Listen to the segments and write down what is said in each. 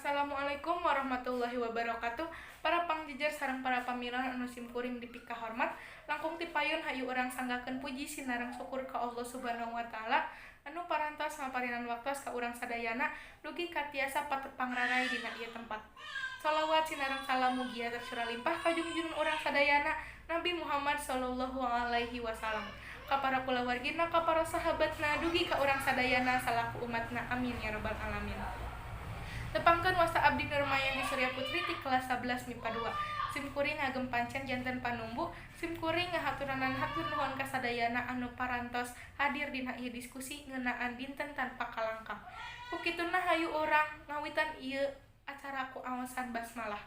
Assalamualaikum warahmatullahi wabarakatuh. Para pangjejer sareng para pamilon anu simkuring dipikahormat, langkung ti payun hayu urang sanggakeun puji sinareng syukur ka Allah Subhanahu wa taala anu parantos maparinan waktos ka urang sadayana dugi ka tiasa patepang raray dina ieu tempat. Shalawat sinareng salam mugia tercurah limpah ka jungjungan urang sadayana, Nabi Muhammad sallallahu alaihi wasallam, ka para kulawargina, ka para sahabatna, dugi ka urang sadayana salaku umatna. Amin ya rabbal alamin. Tepangkeun, wasta abdi Nurmayanti Surya Putri ti kelas 11 MIPA 2. Sim kuring ngagem pancen janten panumbu. Sim kuring ngahaturanan hatur nuhun ka sadayana anu parantos hadir dina ieu diskusi ngeunaan dinten tanpa kalangkang. Ku kituna hayu urang ngawitan ieu acara ku aosan basmalah.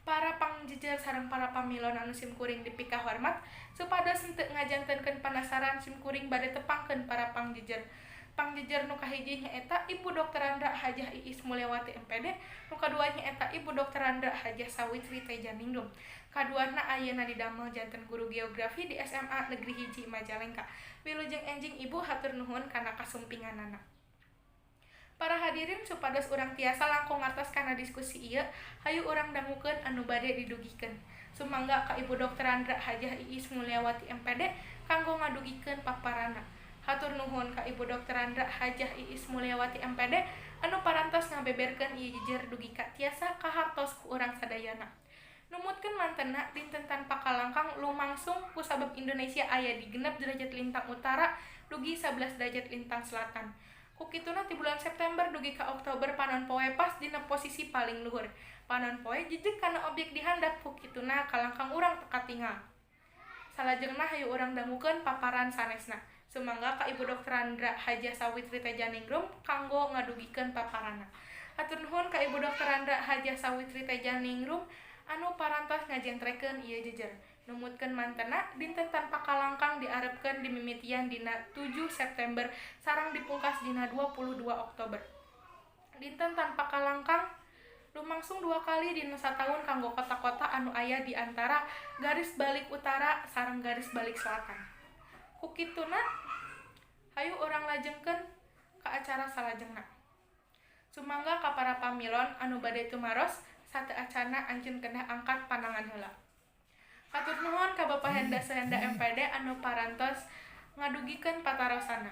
Para pangjejer sareng para pamilon anu sim kuring dipikahormat, supados henteu ngajantenkeun panasaran, sim kuring bade tepangkeun para pangjejer. Pangjejer nu kahiji nyaeta Ibu Dr. Andra Hajah Iis Mulyawati MPD, nu kadua nyaeta Ibu Dr. Andra Hajah Sawitri Tejaningrum. Kaduana ayeuna didamel janten guru geografi di SMA Negeri 1 Majalengka. Wilujeng enjing, Ibu, hatur nuhun kana kasumpinganana. Para hadirin, supados urang tiasa langkung ngartos kana diskusi ieu, hayu urang dangukeun anu bade didugikeun. Sumangga ka Ibu Dr. Andra Hajah Iis Mulyawati MPD kanggo ngadugikeun paparana. Hatur nuhun ka Ibu Dr. Andra Hajah Iis Mulyawati MPD anu parantos ngabeberkeun ieu jejer dugi ka tiasa kahartos ku urang sadayana. Numutkeun mantena, dinten tanpa kalangkang lumangsung kusabab Indonesia aya di 6 derajat lintang utara dugi 11 derajat lintang selatan. Ku kituna ti bulan September dugi ka Oktober panon poe pas dina posisi paling luhur. Panon poe jejeg kana obyek di handap, ku kituna kalangkang urang teu katingal. Salajengna hayu urang dangukeun paparan sanesna. Sumangga ka Ibu Dr. Andra Hajah Sawitri Tejaningrum kanggo ngadugikeun paparana. Hatur nuhun ka Ibu Dr. Andra Hajah Sawitri Tejaningrum anu parantos ngajentrekeun ieu jejer. Numutkeun mantena, dinten tanpa kalangkang diarepkeun dimimitian dina 7 September sareng dipungkas dina 22 Oktober. Dinten tanpa kalangkang lumangsung dua kali dina sataun kanggo kota-kota anu aya di antara garis balik utara sareng garis balik selatan. Ku kituna hayu urang lajengkeun ka acara salajengna. Sumangga ka para pamilon anu bade tumaros, sateuacanna anjeun kedah angkat panangan heula. Hatur nuhun ka Bapak Henda Suhenda MPD anu parantos ngadugikeun patarosana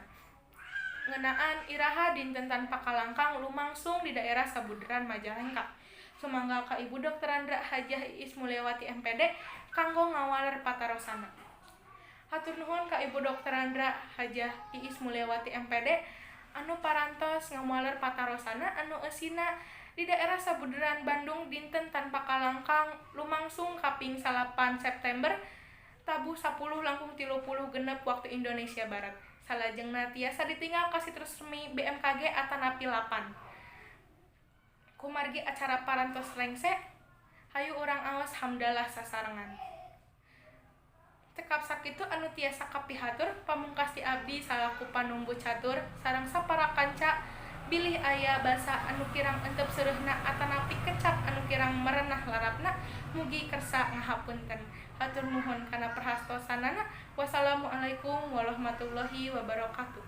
ngeunaan iraha dinten tanpa kalangkang lumangsung di daerah Sabuderan Majalengka. Sumangga ka Ibu Dr. Andra Hajah Iis Mulyawati MPD kanggo ngawaler patarosana. Hatur nuhun ka Ibu Dr. Andra Hajah Iis Mulyawati MPD anu parantos ngawaler patarosana anu eusina di daerah Sabuderan Bandung dinten tanpa kalangkang lumangsung kaping 9 September tabuh 10.36 waktu Indonesia Barat. Salajengna tiasa ditinggal ka situs resmi BMKG atanapi 8. Kumargi acara parantos rengse, hayu urang aos hamdalah sasarengan. Cekap sakitu anu tiasa kapihatur, pamungkas ti abdi salaku panumbu catur sareng sapara kanca, bilih aya basa anu kirang entep seureuhna atanapi kecap anu kirang merenah larapna, mugi kersa ngahapunten. Hatur nuhun kana perhatosanana. Wassalamualaikum warahmatullahi wabarakatuh.